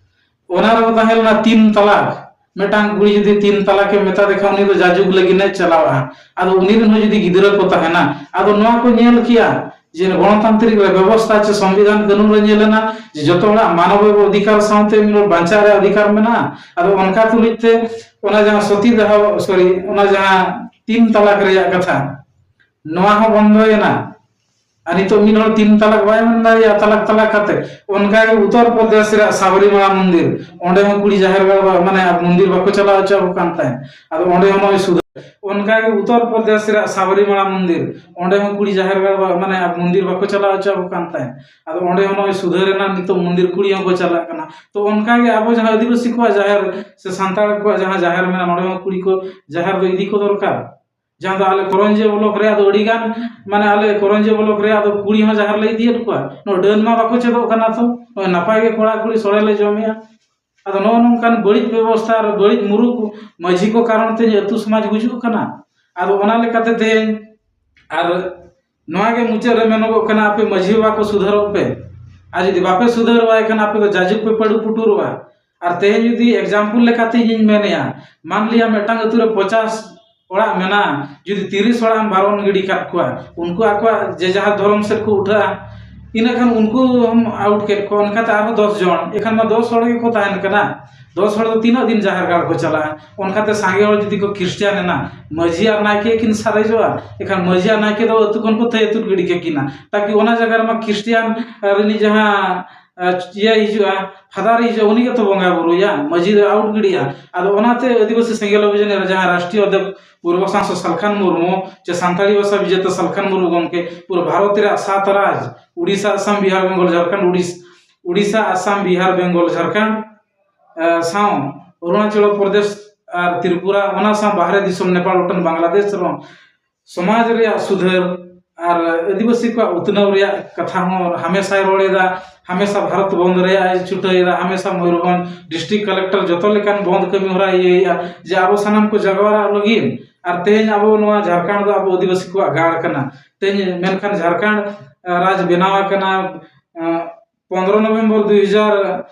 ᱚᱱᱟ ᱨᱮᱦᱚᱸ ᱛᱟᱦᱮᱸ ᱞᱮᱱᱟ ᱛᱤᱱ ᱛᱟᱞᱟᱠ᱾ ᱢᱤᱫᱴᱟᱝ ᱠᱩᱲᱤ ᱡᱩᱫᱤ ᱛᱤᱱ ᱛᱟᱞᱟᱠ ᱮ ᱢᱮᱛᱟ ᱫᱮ ᱠᱷᱟᱱ, ᱩᱱᱤ ᱫᱚ ᱡᱟᱡᱩᱜᱽ ᱞᱟᱹᱜᱤᱫ ᱮ ᱪᱟᱞᱟᱣᱟ᱾ ᱟᱫᱚ ᱩᱱᱤ ᱨᱮᱱ ᱦᱚᱸ ᱡᱩᱫᱤ ᱜᱤᱫᱽᱨᱟᱹ ᱠᱚ ᱛᱟᱦᱮᱱᱟ, ᱟᱫᱚ ᱱᱚᱣᱟ ᱠᱚ ᱧᱮᱞ ᱠᱮᱭᱟ ᱡᱮ ᱜᱚᱱᱚᱛᱟᱱᱛᱨᱤᱠ ᱨᱮ ᱵᱮᱵᱚᱥᱛᱷᱟ ᱪᱮ ᱥᱚᱝᱵᱤᱫᱷᱟᱱ ᱠᱟᱹᱱᱩᱱ ᱨᱮ ᱧᱮᱞ ᱮᱱᱟ ᱡᱮ ᱡᱚᱛᱚ ᱦᱚᱲᱟᱜ ᱢᱟᱱᱚᱵᱤᱭᱚ ᱚᱫᱷᱤᱠᱟᱨ ᱥᱟᱶᱛᱮ ᱢᱤᱫ ᱦᱚᱲ ᱵᱟᱧᱪᱟᱣ ᱨᱮᱭᱟᱜ ᱚᱫᱷᱤᱠᱟᱨ ᱢᱮᱱᱟᱜᱼᱟ᱾ ᱟᱫᱚ ᱚᱱᱠᱟ ᱛᱩᱞᱩᱡ ᱛᱮ ᱚᱱᱟ ᱡᱟᱦᱟᱸ ᱥᱚᱛᱤ ᱫᱟᱦᱚ, ᱥᱚᱨᱤ, ᱚᱱᱟ ᱡᱟᱦᱟᱸ ᱛᱤᱱ ᱛᱟᱞᱟᱠ ᱨᱮᱭᱟᱜ ᱠᱟᱛᱷᱟ, ᱱᱚᱣᱟ ᱦᱚᱸ ᱵᱚᱱᱫᱚᱭᱮᱱᱟ᱾ ᱟᱨ ᱱᱤᱛᱚᱜ ᱢᱤᱫ ᱦᱚᱲ ᱛᱤᱱ ᱛᱟᱞᱟᱠ ᱵᱟᱭ ᱢᱮᱱ ᱫᱟᱲᱮᱭᱟᱜᱼᱟ, ᱛᱟᱞᱟᱠ ᱛᱟᱞᱟᱠ ᱠᱟᱛᱮ᱾ ᱚᱱᱠᱟ ᱜᱮ ᱩᱛᱛᱚᱨ ᱯᱨᱚᱫᱮᱥ ᱨᱮᱭᱟᱜ ᱥᱟᱵᱚᱨᱤᱢᱟᱞᱟ ᱢᱚᱱᱫᱤᱨ, ᱚᱸᱰᱮ ᱦᱚᱸ ᱠᱩᱲᱤ ᱡᱟᱦᱮᱨ ᱜᱟᱲ ᱵᱟ-, ᱢᱟᱱᱮ ᱢᱚᱱᱫᱤᱨ ᱵᱟᱠᱚ ᱪᱟᱞᱟᱣ ᱦᱚᱪᱚ ᱟᱠᱚ ᱠᱟᱱ ᱛᱟᱦᱮᱸᱫ᱾ ᱟᱫᱚ ᱚᱸᱰᱮ ᱦᱚᱸ ᱱᱚᱜᱼᱚᱭ ᱥᱩᱫᱷᱟᱹ, ᱚᱱᱠᱟ ᱜᱮ ᱩᱛᱛᱚᱨ ᱯᱨᱚᱫᱮᱥ ᱨᱮᱭᱟᱜ ᱥᱟᱵᱚᱨᱤᱢᱟᱞᱟ ᱢᱚᱱᱫᱤᱨ, ᱚᱸᱰᱮ ᱦᱚᱸ ᱠᱩᱲᱤ ᱡᱟᱦᱮᱨ ᱜᱟᱲ ᱵᱟ-, ᱢᱟᱱᱮ ᱢᱚᱱᱫᱤᱨ ᱵᱟᱠᱚ ᱪᱟᱞᱟᱣ ᱦᱚᱪᱚ ᱟᱠᱚ ᱠᱟᱱ ᱛᱟᱦᱮᱸᱫ᱾ ᱟᱫᱚ ᱚᱸᱰᱮ ᱦᱚᱸ ᱱᱚᱜᱼᱚᱭ ᱥᱩᱫᱷᱟᱹᱨ ᱮᱱᱟ, ᱱᱤᱛᱚᱜ ᱢᱚᱱᱫᱤᱨ ᱠᱩᱲᱤ ᱦᱚᱸᱠᱚ ᱪᱟᱞᱟᱜ ᱠᱟᱱᱟ᱾ ᱛᱚ ᱚᱱᱠᱟ ᱜᱮ ᱟᱵᱚ ᱡᱟᱦᱟᱸ ᱟᱹᱫᱤᱵᱟᱹᱥᱤ ᱠᱚᱣᱟᱜ ᱡᱟᱦᱮᱨ ᱥᱮ ᱥᱟᱱᱛᱟᱲ ᱠᱚᱣᱟᱜ ᱡᱟᱦᱟᱸ ᱡᱟᱦᱮᱨ ᱢᱮᱱᱟᱜᱼᱟ, ᱱᱚᱰᱮ ᱦᱚᱸ ᱠᱩᱲᱤ ᱠᱚ ᱡᱟᱦᱮᱨ ᱫᱚ ᱤᱫᱤ ᱠᱚ ᱫᱚᱨᱠᱟᱨ᱾ ᱡᱟᱦᱟᱸ ᱫᱚ ᱟᱞᱮ ᱠᱚᱨᱚᱧᱡᱤᱭᱟᱹ ᱵᱞᱚᱠ ᱨᱮᱭᱟᱜ ᱫᱚ ᱟᱹᱰᱤ ᱜᱟᱱ, ᱢᱟᱱᱮ ᱟᱞᱮ ᱠᱚᱨᱚᱧᱡᱤᱭᱟᱹ ᱵᱞᱚᱠ ᱨᱮᱭᱟᱜ ᱫᱚ ᱠᱩᱲᱤ ᱦᱚᱸ ᱡᱟᱦᱮᱨ ᱞᱮ ᱤᱫᱤᱭᱮᱫ ᱠᱚᱣᱟ᱾ ᱱᱚᱣᱟ ᱰᱟᱹᱱ ᱢᱟ ᱵᱟᱠᱚ ᱪᱮᱫᱚᱜ ᱠᱟᱱᱟ, ᱛᱚ ᱱᱚᱜᱼᱚᱭ ᱱᱟᱯᱟᱭ ᱜᱮ ᱠᱚᱲᱟ ᱠᱩᱲᱤ ᱥᱚᱲᱮ ᱞᱮ ᱡᱚᱢᱮᱜᱼᱟ᱾ ᱟᱫᱚ ᱱᱚᱜᱼᱚ ᱱᱚᱝᱠᱟᱱ ᱵᱟᱹᱲᱤᱡ ᱵᱮᱵᱚᱥᱛᱷᱟ ᱟᱨ ᱵᱟᱹᱲᱤᱡ ᱢᱩᱨᱩᱠ ᱢᱟᱹᱡᱷᱤ ᱠᱚ ᱠᱟᱨᱚᱱ ᱛᱮ ᱟᱹᱛᱩ ᱥᱚᱢᱟᱡᱽ ᱜᱩᱡᱩᱜ ᱠᱟᱱᱟ᱾ ᱟᱫᱚ ᱚᱱᱟ ᱞᱮᱠᱟᱛᱮ ᱛᱮᱦᱮᱧ ᱟᱨ ᱱᱚᱣᱟ ᱜᱮ ᱢᱩᱪᱟᱹᱫ ᱨᱮ ᱢᱮᱱᱚᱜᱚᱜ ᱠᱟᱱᱟ, ᱟᱯᱮ ᱢᱟᱹᱡᱷᱤ ᱵᱟᱵᱟ ᱠᱚ ᱥᱩᱫᱷᱟᱹᱨᱚᱜ ᱯᱮ᱾ ᱟᱨ ᱡᱩᱫᱤ ᱵᱟᱯᱮ ᱥᱩᱫᱷᱟᱹᱨᱚᱜᱼᱟ, ᱮᱱᱠᱷᱟᱱ ᱟᱯᱮ ᱫᱚ ᱡᱟᱡᱩᱜᱽ ᱯᱮ ᱯᱟᱹᱰᱩ ᱯᱩᱴᱩᱨᱚᱜᱼᱟ᱾ ᱟᱨ ᱛᱮᱦᱮᱧ ᱡᱩᱫᱤ example ᱞᱮᱠᱟᱛᱮ ᱤᱧᱤᱧ ᱢᱮᱱᱮᱜᱼᱟ, ᱢᱟᱱ ᱞᱤᱭᱟ ᱢᱤᱫᱴᱟᱝ ᱟᱹᱛᱩ ᱨᱮ ᱯᱚᱪᱟᱥ ᱚᱲᱟᱜ ᱢᱮᱱᱟᱜᱼᱟ, ᱡᱩᱫᱤ ᱛᱤᱨᱤᱥ ᱦᱚᱲᱟᱜ ᱮᱢ ᱵᱟᱨᱚᱱ ᱜᱤᱰᱤ ᱠᱟᱜ ᱠᱚᱣᱟ, ᱩᱱᱠᱩ ᱟᱠᱚᱣᱟᱜ ᱡᱮ ᱡᱟᱦᱟᱸ ᱫᱷᱚᱨᱚᱢ ᱥᱮᱫ ᱠᱚ ᱩᱴᱷᱟᱹᱜᱼᱟ, ᱤᱱᱟᱹ ᱠᱷᱟᱱ ᱩᱱᱠᱩ ᱦᱚᱸᱢ out ᱠᱮᱫ ᱠᱚᱣᱟ, ᱚᱱᱠᱟᱛᱮ ᱟᱨᱦᱚᱸ ᱫᱚᱥ ᱡᱚᱱ, ᱮᱱᱠᱷᱟᱱ ᱢᱟ ᱫᱚᱥ ᱦᱚᱲ ᱜᱮᱠᱚ ᱛᱟᱦᱮᱱ ᱠᱟᱱᱟ᱾ ᱫᱚᱥ ᱦᱚᱲ ᱫᱚ ᱛᱤᱱᱟᱹᱜ ᱫᱤᱱ ᱡᱟᱦᱮᱨ ᱜᱟᱲ ᱠᱚ ᱪᱟᱞᱟᱜᱼᱟ? ᱚᱱᱠᱟᱛᱮ ᱥᱟᱸᱜᱮ ᱦᱚᱲ ᱡᱩᱫᱤ ᱠᱚ ᱠᱷᱨᱤᱥᱴᱟᱱ ᱮᱱᱟ, ᱢᱟᱹᱡᱷᱤ ᱟᱨ ᱱᱟᱭᱠᱮ ᱠᱤᱱ ᱥᱟᱨᱮᱡᱚᱜᱼᱟ, ᱮᱱᱠᱷᱟᱱ ᱢᱟᱹᱡᱷᱤ ᱟᱨ ᱱᱟᱭᱠᱮ ᱫᱚ ᱟᱹᱛᱩ ᱠᱷᱚᱱ ᱠᱚ ᱛᱷᱟᱹᱭ ᱟᱹᱛᱩᱨ ᱜᱤᱰᱤ ᱠᱟᱹᱠᱤᱱᱟ, ᱛᱟᱠᱤ ᱚᱱᱟ ᱡᱟᱭᱜᱟ ᱨᱮᱢᱟ ᱠᱷᱨᱤᱥᱴᱟᱱ ᱨᱤᱱᱤᱡ ᱡᱟᱦᱟᱸ, ᱟᱸ, ᱤᱭᱟᱹ ᱦᱤᱡᱩᱜᱼᱟ, ᱯᱷᱟᱫᱟᱨ ᱦᱤᱡᱩᱜᱼᱟ, ᱩᱱᱤ ᱜᱮᱛᱚ ᱵᱚᱸᱜᱟ ᱵᱩᱨᱩᱭᱟ, ᱢᱟᱹᱡᱷᱤ ᱫᱚ out ᱜᱤᱰᱤᱜᱼᱟ᱾ ᱟᱫᱚ ᱚᱱᱟᱛᱮ ᱟᱹᱫᱤᱵᱟᱹᱥᱤ ᱥᱮᱸᱜᱮᱞ ᱚᱵᱷᱤᱡᱟᱱ ᱨᱮ ᱡᱟᱦᱟᱸ ᱨᱟᱥᱴᱨᱤᱭᱚ ᱚᱫᱷᱭᱚᱠ ᱯᱩᱨᱵᱚ ᱥᱟᱝᱥᱚᱫ ᱥᱟᱞᱠᱷᱟᱱ ᱢᱩᱨᱢᱩ ᱪᱮ ᱥᱟᱱᱛᱟᱲᱤ ᱵᱷᱟᱥᱟ ᱵᱤᱡᱮᱛᱟ ᱥᱟᱞᱠᱷᱟᱱ ᱢᱩᱨᱢᱩ ᱜᱚᱢᱠᱮ ᱯᱩᱨᱟᱹ ᱵᱷᱟᱨᱚᱛ ᱨᱮᱭᱟᱜ ᱥᱟᱛ ᱨᱟᱡᱽ, ᱩᱲᱤᱥᱥᱟ, ᱟᱥᱟᱢ, ᱵᱤᱦᱟᱨ, ᱵᱮᱝᱜᱚᱞ, ᱡᱷᱟᱲᱠᱷᱚᱸᱰ, ᱩᱲᱤᱥ-, ᱩᱲᱤᱥᱥᱟ, ᱟᱥᱟᱢ, ᱵᱤᱦᱟᱨ, ᱵᱮᱝᱜᱚᱞ, ᱡᱷᱟᱲᱠᱷᱚᱸᱰ, ᱮ, ᱥᱟᱶ ᱚᱨᱩᱬᱟᱪᱚᱞ ᱯᱨᱚᱫᱮᱥ ᱟᱨ ᱛᱨᱤᱯᱩᱨᱟ, ᱚᱱᱟ ᱥᱟᱶ ᱵᱟᱦᱨᱮ ᱫᱤᱥᱚᱢ ᱱᱮᱯᱟᱞ, ᱵᱷᱩᱴᱟᱱ, ᱵᱟᱝᱞᱟᱫᱮᱥ ᱨᱮᱦᱚᱸ ᱥᱚᱢᱟᱡᱽ ᱨᱮᱭᱟᱜ ᱥᱩᱫᱷᱟᱹᱨ ᱟᱨ ᱟᱹᱫᱤᱵᱟᱹᱥᱤ ᱠᱚᱣᱟᱜ ᱩᱛᱱᱟᱹᱣ ᱨᱮᱭᱟᱜ ᱠᱟᱛᱷᱟ ᱦᱚᱸ ᱦᱟᱢᱮᱥᱟᱭ ᱨᱚᱲ ᱮᱫᱟ, ᱦᱟᱢᱮᱥᱟ ᱵᱷᱟᱨᱚᱛ ᱵᱚᱱᱫ ᱨᱮᱭᱟᱜ ᱮ ᱪᱷᱩᱴᱟᱹᱣ ᱮᱫᱟ, ᱦᱟᱢᱮᱥᱟ ᱢᱚᱭᱩᱨᱵᱷᱚᱸᱡᱽ district collector ᱡᱚᱛᱚ ᱞᱮᱠᱟᱱ ᱵᱚᱱᱫ ᱠᱟᱹᱢᱤ ᱦᱚᱨᱟᱭ ᱤᱭᱟᱹᱭᱮᱫᱼᱟ, ᱡᱮ ᱟᱵᱚ ᱥᱟᱱᱟᱢ ᱠᱚ ᱡᱟᱜᱣᱟᱨᱟᱜ ᱞᱟᱹᱜᱤᱫ᱾ ᱟᱨ ᱛᱮᱦᱮᱧ ᱟᱵᱚ ᱱᱚᱣᱟ ᱡᱷᱟᱲᱠᱷᱚᱸᱰ ᱫᱚ ᱟᱵᱚ ᱟᱹᱫᱤᱵᱟᱹᱥᱤ ᱠᱚᱣᱟᱜ ᱜᱟᱲ ᱠᱟᱱᱟ᱾ ᱛᱮᱦᱮᱧ ᱢᱮᱱᱠᱷᱟᱱ ᱡᱷᱟᱲᱠᱷᱚᱸᱰ, ᱮ, ᱨᱟᱡᱽ ᱵᱮᱱᱟᱣ ᱟᱠᱟᱱᱟ, ᱮ, ᱯᱚᱱᱫᱽᱨᱚ ᱱᱚᱵᱷᱮᱢᱵᱚᱨ ᱫᱩ ᱦᱟᱡᱟᱨ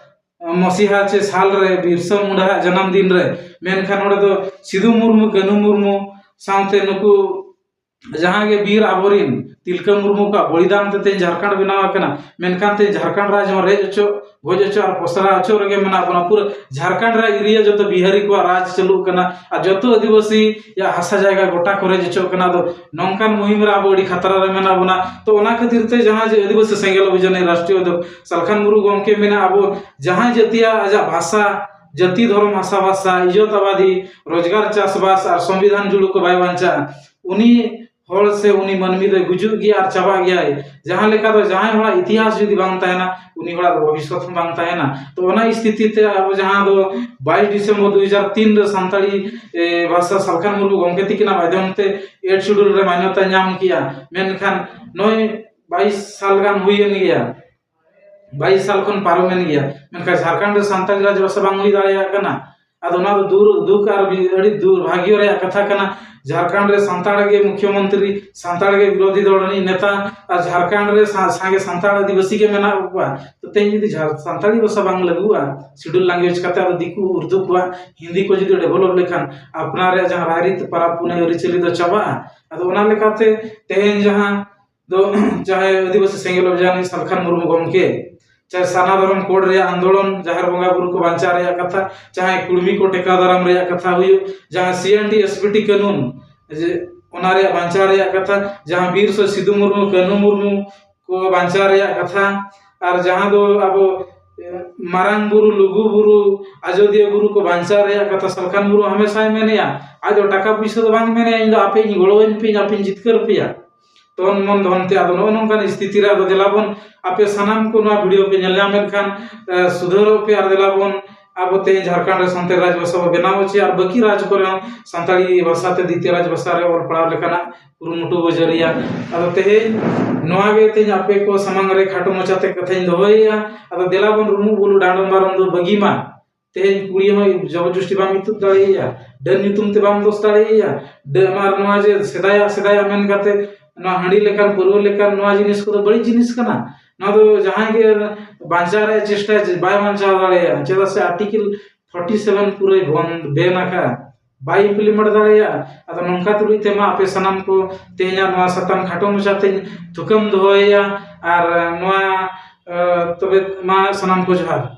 ᱢᱚᱥᱤᱦᱟ ᱪᱮ ᱥᱟᱞ ᱨᱮ ᱵᱤᱨᱥᱟ ᱢᱩᱱᱰᱟ ᱟᱜ ᱡᱟᱱᱟᱢ ᱫᱤᱱ ᱨᱮ᱾ ᱢᱮᱱᱠᱷᱟᱱ ᱚᱸᱰᱮ ᱫᱚ ᱥᱤᱫᱩ ᱢᱩᱨᱢᱩ, ᱠᱟᱹᱱᱦᱩ ᱢᱩᱨᱢᱩ ᱥᱟᱶᱛᱮ ᱱᱩᱠᱩ ᱡᱟᱦᱟᱸ ᱜᱮ ᱵᱤᱨ ᱟᱵᱚᱨᱤᱱ ᱛᱤᱞᱠᱟᱹ ᱢᱩᱨᱢᱩ ᱠᱚᱣᱟᱜ ᱵᱚᱞᱤᱫᱟᱱ ᱛᱮ ᱛᱮᱦᱮᱧ ᱡᱷᱟᱲᱠᱷᱚᱸᱰ ᱵᱮᱱᱟᱣ ᱟᱠᱟᱱᱟ᱾ ᱢᱮᱱᱠᱷᱟᱱ ᱛᱮᱦᱮᱧ ᱡᱷᱟᱲᱠᱷᱚᱸᱰ ᱨᱟᱡᱽ ᱦᱚᱸ ᱨᱮᱡ ᱚᱪᱚᱜ, ᱜᱚᱡ ᱚᱪᱚᱜ ᱟᱨ ᱯᱚᱥᱨᱟ ᱚᱪᱚᱜ ᱨᱮᱜᱮ ᱢᱮᱱᱟᱜ ᱵᱚᱱᱟ᱾ ᱯᱩᱨᱟᱹ ᱡᱷᱟᱲᱠᱷᱚᱸᱰ ᱨᱮᱭᱟᱜ area ᱡᱚᱛᱚ ᱵᱤᱦᱟᱨᱤ ᱠᱚᱣᱟᱜ ᱨᱟᱡᱽ ᱪᱟᱹᱞᱩᱜ ᱠᱟᱱᱟ ᱟᱨ ᱡᱚᱛᱚ ᱟᱹᱫᱤᱵᱟᱹᱥᱤᱭᱟᱜ ᱦᱟᱥᱟ ᱡᱟᱭᱜᱟ ᱜᱚᱴᱟ ᱠᱚ ᱨᱮᱡ ᱚᱪᱚᱜ ᱠᱟᱱᱟ᱾ ᱟᱫᱚ ᱱᱚᱝᱠᱟᱱ ᱢᱩᱦᱤᱢ ᱨᱮ ᱟᱵᱚ ᱟᱹᱰᱤ ᱠᱷᱟᱛᱨᱟ ᱨᱮ ᱢᱮᱱᱟᱜ ᱵᱚᱱᱟ᱾ ᱛᱚ ᱚᱱᱟ ᱠᱷᱟᱹᱛᱤᱨ ᱛᱮ ᱡᱟᱦᱟᱸ ᱡᱮ ᱟᱹᱫᱤᱵᱟᱹᱥᱤ ᱥᱮᱸᱜᱮᱞ ᱚᱵᱷᱤᱡᱟᱱ ᱨᱟᱥᱴᱨᱤᱭᱚ ᱫᱚ ᱥᱟᱞᱠᱷᱟᱱ ᱢᱩᱨᱢᱩ ᱜᱚᱢᱠᱮ ᱢᱮᱱᱟ, ᱟᱵᱚ ᱡᱟᱦᱟᱸᱭ ᱡᱟᱹᱛᱤᱭᱟᱜ ᱟᱡᱟᱜ ᱵᱷᱟᱥᱟ, ᱡᱟᱹᱛᱤ, ᱫᱷᱚᱨᱚᱢ, ᱦᱟᱥᱟ, ᱵᱷᱟᱥᱟ, ᱤᱡᱚᱛ, ᱟᱵᱟᱫᱤ, ᱨᱳᱡᱽᱜᱟᱨ, ᱪᱟᱥᱵᱟᱥ ᱟᱨ ᱥᱚᱝᱵᱤᱫᱷᱟᱱ ᱡᱩᱲᱩ ᱠᱚ ᱵᱟᱭ ᱵᱟᱧᱪᱟᱜᱼᱟ, ᱩᱱᱤ ᱦᱚᱲ ᱥᱮ ᱩᱱᱤ ᱢᱟᱹᱱᱢᱤ ᱫᱚᱭ ᱜᱩᱡᱩᱜ ᱜᱮᱭᱟ ᱟᱨ ᱪᱟᱵᱟᱜ ᱜᱮᱭᱟᱭ᱾ ᱡᱟᱦᱟᱸ ᱞᱮᱠᱟ ᱫᱚ ᱡᱟᱦᱟᱸᱭ ᱦᱚᱲᱟᱜ ᱤᱛᱤᱦᱟᱥ ᱡᱩᱫᱤ ᱵᱟᱝ ᱛᱟᱦᱮᱱᱟ, ᱩᱱᱤ ᱦᱚᱲᱟᱜ ᱫᱚ ᱵᱷᱚᱵᱤᱥᱥᱚᱛ ᱦᱚᱸ ᱵᱟᱝ ᱛᱟᱦᱮᱱᱟ᱾ ᱛᱚ ᱚᱱᱟ ᱥᱛᱷᱤᱛᱤ ᱛᱮ ᱟᱵᱚ ᱡᱟᱦᱟᱸ ᱫᱚ ᱵᱟᱭᱤᱥ ᱰᱤᱥᱮᱢᱵᱚᱨ ᱫᱩ ᱦᱟᱡᱟᱨ ᱛᱤᱱ ᱨᱮ ᱥᱟᱱᱛᱟᱲᱤ, ᱮ, ᱵᱷᱟᱥᱟ ᱥᱟᱞᱠᱷᱟᱱ ᱢᱩᱨᱢᱩ ᱜᱚᱢᱠᱮ ᱛᱤᱠᱤᱱᱟᱜ ᱢᱟᱫᱽᱫᱷᱚᱢ ᱛᱮ eighth schedule ᱨᱮ ᱢᱟᱱᱱᱚᱛᱟ ᱧᱟᱢ ᱠᱮᱜᱼᱟ᱾ ᱢᱮᱱᱠᱷᱟᱱ ᱱᱚᱜᱼᱚᱭ ᱵᱟᱭᱤᱥ ᱥᱟᱞ ᱜᱟᱱ ᱦᱩᱭᱮᱱ ᱜᱮᱭᱟ, ᱵᱟᱭᱤᱥ ᱥᱟᱞ ᱠᱷᱚᱱ ᱯᱟᱨᱚᱢᱮᱱ ᱜᱮᱭᱟ, ᱢᱮᱱᱠᱷᱟᱱ ᱡᱷᱟᱲᱠᱷᱚᱸᱰ ᱨᱮ ᱥᱟᱱᱛᱟᱲᱤ ᱨᱟᱡᱽ ᱵᱷᱟᱥᱟ ᱵᱟᱝ ᱦᱩᱭ ᱫᱟᱲᱮᱭᱟᱜ ᱠᱟᱱᱟ᱾ ᱟᱫᱚ ᱚᱱᱟ ᱫᱚ ᱫᱩᱨ-, ᱫᱩᱠ ᱟᱨ ᱵᱤ-, ᱟᱹᱰᱤ ᱫᱩᱨᱵᱷᱟᱜᱽᱭᱚ ᱨᱮᱭᱟᱜ ᱠᱟᱛᱷᱟ ᱠᱟᱱᱟ᱾ ᱡᱷᱟᱲᱠᱷᱚᱸᱰ ᱨᱮ ᱥᱟᱱᱛᱟᱲ ᱜᱮ ᱢᱩᱠᱷᱭᱚᱢᱚᱱᱛᱨᱤ, ᱥᱟᱱᱛᱟᱲ ᱜᱮ ᱵᱤᱨᱳᱫᱷᱤ ᱫᱚᱞ ᱨᱤᱱᱤᱡ ᱱᱮᱛᱟ, ᱟᱨ ᱡᱷᱟᱲᱠᱷᱚᱸᱰ ᱨᱮ ᱥᱟ-, ᱥᱟᱸᱜᱮ ᱥᱟᱱᱛᱟᱲ ᱟᱹᱫᱤᱵᱟᱹᱥᱤ ᱜᱮ ᱢᱮᱱᱟᱜ ᱠᱚᱣᱟ᱾ ᱛᱚ ᱛᱮᱦᱮᱧ ᱡᱩᱫᱤ ᱡᱷᱟᱲ-, ᱥᱟᱱᱛᱟᱲᱤ ᱵᱷᱟᱥᱟ ᱵᱟᱝ ᱞᱟᱹᱜᱩᱜᱼᱟ, schedule language ᱠᱟᱛᱮ ᱟᱫᱚ ᱫᱤᱠᱩ, ᱩᱨᱫᱩ ᱠᱚᱣᱟᱜ, ᱦᱤᱱᱫᱤ ᱠᱚ ᱡᱩᱫᱤ develop ᱞᱮᱠᱷᱟᱱ ᱟᱯᱱᱟᱨ ᱨᱮᱭᱟᱜ ᱡᱟᱦᱟᱸ ᱨᱟᱭᱨᱤᱛ, ᱯᱟᱨᱟᱵᱽ, ᱯᱩᱱᱟᱹᱭ, ᱟᱹᱨᱤᱪᱟᱹᱞᱤ ᱫᱚ ᱪᱟᱵᱟᱜᱼᱟ᱾ ᱟᱫᱚ ᱚᱱᱟ ᱞᱮᱠᱟᱛᱮ ᱛᱮᱦᱮᱧ ᱡᱟᱦᱟᱸ ᱫᱚ ᱡᱟᱦᱟᱸᱭ ᱟᱹᱫᱤᱵᱟᱹᱥᱤ ᱥᱮᱸᱜᱮᱞ ᱚᱵᱷᱤᱡᱟᱱ ᱥᱟᱞᱠᱷᱟᱱ ᱢᱩᱨᱢᱩ ᱜᱚᱢᱠᱮ, ᱪᱟᱦᱮ ᱥᱟᱨᱱᱟ ᱫᱷᱚᱨᱚᱢ code ᱨᱮᱭᱟᱜ ᱟᱱᱫᱳᱞᱚᱱ, ᱡᱟᱦᱮᱨ ᱵᱚᱸᱜᱟ ᱵᱩᱨᱩ ᱠᱚ ᱵᱟᱧᱪᱟᱣ ᱨᱮᱭᱟᱜ ᱠᱟᱛᱷᱟ, ᱡᱟᱦᱟᱸᱭ ᱠᱩᱲᱢᱤ ᱠᱚ ᱴᱮᱠᱟᱣ ᱫᱟᱨᱟᱢ ᱨᱮᱭᱟᱜ ᱠᱟᱛᱷᱟ ᱦᱩᱭᱩᱜ, ᱡᱟᱦᱟᱸ C and D S P T ᱠᱟᱹᱱᱩᱱ, ᱡᱮ ᱚᱱᱟ ᱨᱮᱭᱟᱜ ᱵᱟᱧᱪᱟᱣ ᱨᱮᱭᱟᱜ ᱠᱟᱛᱷᱟ, ᱡᱟᱦᱟᱸ ᱵᱤᱨ ᱥᱚ-, ᱥᱤᱫᱩ ᱢᱩᱨᱢᱩ, ᱠᱟᱹᱱᱦᱩ ᱢᱩᱨᱢᱩ ᱠᱚ ᱵᱟᱧᱪᱟᱣ ᱨᱮᱭᱟᱜ ᱠᱟᱛᱷᱟ, ᱟᱨ ᱡᱟᱦᱟᱸ ᱫᱚ ᱟᱵᱚ, ᱮ, ᱢᱟᱨᱟᱝ ᱵᱩᱨᱩ, ᱞᱩᱜᱩ ᱵᱩᱨᱩ, ᱟᱡᱚᱫᱤᱭᱟᱹ ᱵᱩᱨᱩ ᱠᱚ ᱵᱟᱧᱪᱟᱣ ᱨᱮᱭᱟᱜ ᱠᱟᱛᱷᱟ ᱥᱟᱞᱠᱷᱟᱱ ᱢᱩᱨᱢᱩ ᱦᱟᱢᱮᱥᱟᱭ ᱢᱮᱱᱮᱜᱼᱟ᱾ ᱟᱡ ᱫᱚ ᱴᱟᱠᱟ ᱯᱩᱭᱥᱟᱹ ᱫᱚ ᱵᱟᱝ ᱢᱮᱱᱮᱜᱼᱟ, "ᱤᱧ ᱫᱚ ᱟᱯᱮ ᱤᱧ ᱜᱚᱲᱚᱣᱟᱹᱧ ᱯᱮ, ᱤᱧ ᱟᱯᱮᱧ ᱡᱤᱛᱠᱟᱹᱨ ᱯᱮᱭᱟ ᱛᱚᱱ ᱢᱚᱱ ᱫᱷᱚᱱ ᱛᱮ᱾" ᱟᱫᱚ ᱱᱚᱜᱼᱚ ᱱᱚᱝᱠᱟᱱ ᱥᱛᱷᱤᱛᱤ ᱨᱮ ᱟᱫᱚ ᱫᱮᱞᱟ ᱵᱚᱱ, ᱟᱯᱮ ᱥᱟᱱᱟᱢ ᱠᱚ ᱱᱚᱣᱟ video ᱯᱮ ᱧᱮᱞ ᱧᱟᱢᱮᱫ ᱠᱷᱟᱱ, ᱮ, ᱥᱩᱫᱷᱟᱹᱨᱚᱜ ᱯᱮ ᱟᱨ ᱫᱮᱞᱟ ᱵᱚᱱ ᱟᱵᱚ ᱛᱮᱦᱮᱧ ᱡᱷᱟᱲᱠᱷᱚᱸᱰ ᱨᱮ ᱥᱟᱱᱛᱟᱲᱤ ᱨᱟᱡᱽ ᱵᱷᱟᱥᱟ ᱵᱚ ᱵᱮᱱᱟᱣ ᱦᱚᱪᱚᱭᱟ ᱟᱨ ᱵᱟᱹᱠᱤ ᱨᱟᱡᱽ ᱠᱚᱨᱮ ᱦᱚᱸ ᱥᱟᱱᱛᱟᱲᱤ ᱵᱷᱟᱥᱟ ᱛᱮ ᱫᱤᱛᱤᱭᱚ ᱨᱟᱡᱽ ᱵᱷᱟᱥᱟ ᱨᱮ ᱚᱞ ᱯᱟᱲᱦᱟᱣ ᱞᱮᱠᱟᱱᱟᱜ ᱠᱩᱨᱩᱢᱩᱴᱩ ᱵᱚ ᱡᱟᱹᱨᱤᱭᱟ᱾ ᱟᱫᱚ ᱛᱮᱦᱮᱧ ᱱᱚᱣᱟ ᱜᱮ ᱛᱮᱦᱮᱧ ᱟᱯᱮ ᱠᱚ ᱥᱟᱢᱟᱝ ᱨᱮ ᱠᱷᱟᱴᱚ ᱢᱟᱪᱷᱟᱛᱮ ᱠᱟᱛᱷᱟᱧ ᱫᱚᱦᱚᱭᱮᱫᱼᱟ᱾ ᱟᱫᱚ ᱫᱮᱞᱟ ᱵᱚᱱ ᱨᱩᱢᱩᱜ ᱵᱩᱞᱩᱜ ᱰᱟᱸᱰᱚᱢ ᱵᱟᱨᱚᱢ ᱫᱚ ᱵᱟᱹᱜᱤ ᱢᱟ᱾ ᱛᱮᱦᱮᱧ ᱠᱩᱲᱤ ᱦᱚᱸ ᱡᱚᱵᱚᱨ ᱡᱚᱥᱴᱤ ᱵᱟᱢ ᱤᱛᱩᱫ ᱫᱟᱲᱮᱭᱟᱭᱟ, ᱰᱟᱹᱱ ᱧᱩᱛᱩᱢ ᱛᱮ ᱵᱟᱢ ᱫᱳᱥ ᱫᱟᱲᱮᱭᱟᱭᱟ᱾ ᱰᱟᱹ-, ᱟᱨ ᱱᱚᱣᱟ ᱡᱮ ᱥᱮᱫᱟᱭᱟᱜ ᱥᱮᱫᱟᱭᱟᱜ ᱢᱮᱱ ᱠᱟᱛᱮ ᱱᱚᱣᱟ ᱦᱟᱺᱰᱤ ᱞᱮᱠᱟᱱ, ᱯᱟᱹᱨᱣᱟᱹ ᱞᱮᱠᱟᱱ ᱱᱚᱣᱟ ᱡᱤᱱᱤᱥ ᱠᱚᱫᱚ ᱵᱟᱹᱲᱤᱡ ᱡᱤᱱᱤᱥ ᱠᱟᱱᱟ᱾ ᱱᱚᱣᱟ ᱫᱚ ᱡᱟᱦᱟᱸᱭ ᱜᱮ ᱵᱟᱧᱪᱟᱣ ᱨᱮᱭᱟᱜ ᱪᱮᱥᱴᱟᱭᱟ, ᱵᱟᱭ ᱵᱟᱧᱪᱟᱣ ᱫᱟᱲᱮᱭᱟᱜᱼᱟ᱾ ᱪᱮᱫᱟᱜ ᱥᱮ Article forty seven ᱯᱩᱨᱟᱹᱭ ᱵᱚᱱᱫ, ᱵᱮᱱ ᱟᱠᱟᱫᱼᱟ, ᱵᱟᱭ implement ᱫᱟᱲᱮᱭᱟᱜᱼᱟ᱾ ᱟᱫᱚ ᱱᱚᱝᱠᱟ ᱛᱩᱞᱩᱡ ᱛᱮᱢᱟ ᱟᱯᱮ ᱥᱟᱱᱟᱢ ᱠᱚ ᱛᱮᱦᱮᱧᱟᱜ ᱱᱚᱣᱟ ᱥᱟᱛᱟᱢ ᱠᱷᱟᱴᱚ ᱢᱟᱪᱷᱟ ᱛᱮᱧ ᱛᱷᱩᱠᱟᱹᱢ ᱫᱚᱦᱚᱭᱮᱭᱟ᱾ ᱟᱨ ᱱᱚᱣᱟ, ᱮ, ᱛᱚᱵᱮ ᱢᱟ ᱥᱟᱱᱟᱢ ᱠᱚ ᱡᱚᱦᱟᱨ᱾